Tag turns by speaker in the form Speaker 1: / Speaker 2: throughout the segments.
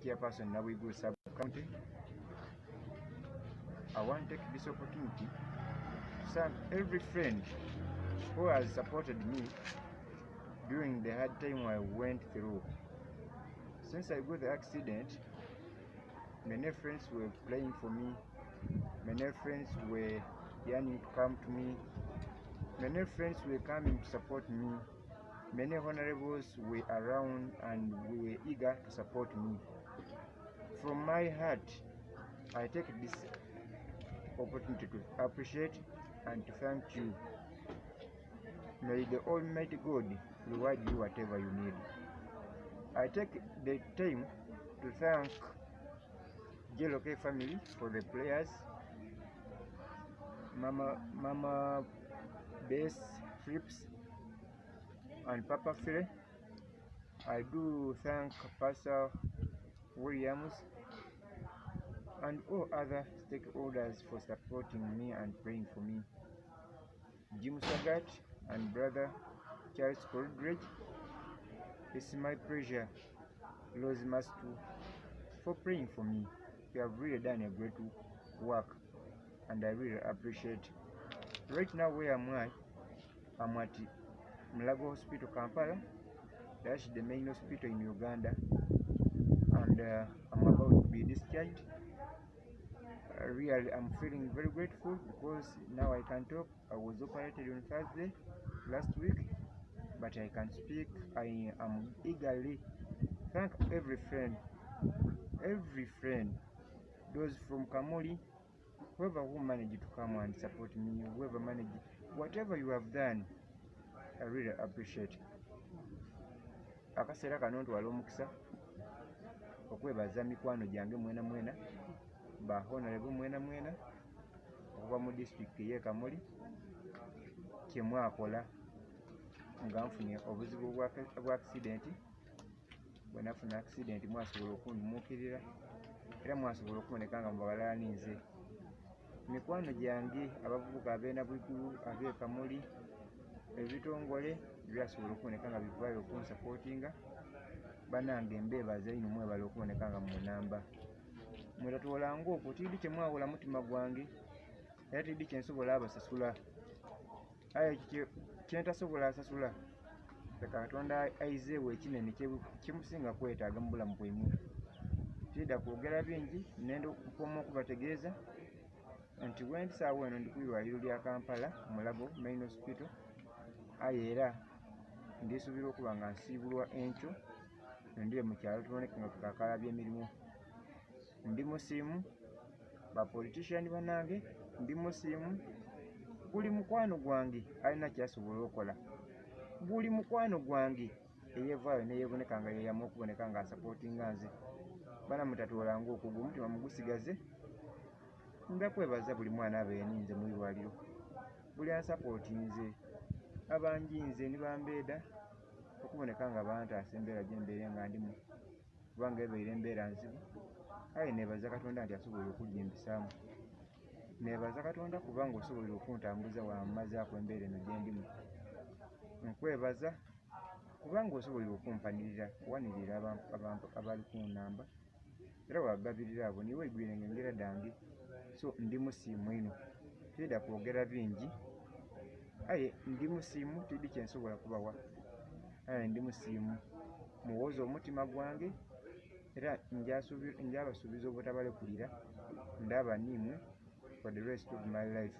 Speaker 1: Chairperson, Nabwigulu Sub-County. I want to take this opportunity to thank every friend who has supported me during the hard time I went through. Since I got the accident, many friends were praying for me, many friends were yearning to come to me, many friends were coming to support me, many honorables were around and were eager to support me. From my heart, I take this opportunity to appreciate and to thank you. May the Almighty God reward you whatever you need. I take the time to thank JLK family for the prayers, Mama Bess Phillips and Papa Philly. I do thank Pastor Williams and all other stakeholders for supporting me and praying for me. Jim Sagat and brother Charles Coldridge. It's my pleasure, Rose Mastu, for praying for me. You have really done a great work and I really appreciate. Right now, where am I? I'm at Mulago Hospital, Kampala. That's the main hospital in Uganda. And I'm about to be discharged. Really, I'm feeling very grateful because now I can talk. I was operated on Thursday last week, but I can speak. I am eagerly thank every friend, those from Kamuli, whoever who managed to come and support me, whoever managed, whatever you have done, I really appreciate. Akaseera kano ntwala omukisa okwebaza mikwano gyange mwena mwena, ba honorable mwena mwena okuva mu disitulikiti ey'e Kamuli, kye mwakola nga nfunye obuzibu bwa accident. Bwe nafuna accident, mwasobola okundumuukirira era mwasobola okuboneka nga mubalala ninze. Mikwano gyange abavubuka ab'e Nabwigulu, ab'e Kamuli, ebitongole byasobola okuboneka nga bivaayo okunsupportinga. Bannange, mbeebaza inho, mwebale okuboneka nga munamba. Mwetatwolanga okwo tiidi kye mwawula mutima gwange era tiidi kye nsobola abasasula, aye ekyo kye ntasobola asasula, leka Katonda aizeewo ekinene kyemusinga kwetaaga mu bulamu bwaimwe. Tiida kwogera bingi, nenda okukoma okubategeeza nti wendi saawa eno ndi ku irwaliro lya Kampala, Mulago Main Hospital, aye era ndisuubira okuba nga nsiibulwa enkyo ndire mu kyalo tuboneke nga tukakalabya emirimu. Ndi musiimu ba politician bannange, ndi musiimu buli mukwano gwange alina kyasobola okola, buli mukwano gwange eyevaayo neyeboneka nga yeyama okuboneka nga asupportinga nze. Bana, mutatwolanga okwo, gwe omutima mugusigaze. Nda kwebaza buli mwana abaire ninze mu irwaliro, buli ansupportinze, abanjinze ni bambeeda okuboneka nga bantaasa embeera gyembaire nga ndimu, kubanga ebaire embeera nzibu, aye nebaza Katonda nti asoboire okugimbisaamu. Nebaza Katonda kubanga osoboire okuntambuza wammazaaku embeera eno gyendimu. Nkwebaza kubanga osoboire okumpanirira, owanirira abali kunamba era wagabirira abo niiwe oigwirenga engira dhange. So ndi musiimu inho, tiidha kwogera bingi, aye ndi musiimu, tiidhi kyensobola kubawa, aye ndi musiimu. Muwoze omutima gwange era njabasuubiza obutabalekulira, ndaba niimwe for the rest of my life.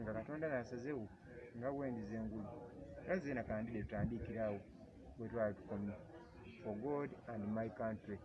Speaker 1: Nga Katonda nasazeewo nga bwendize engulu, era zeena kandidhe tutandikire agho wetwali tukomye. For God and my country.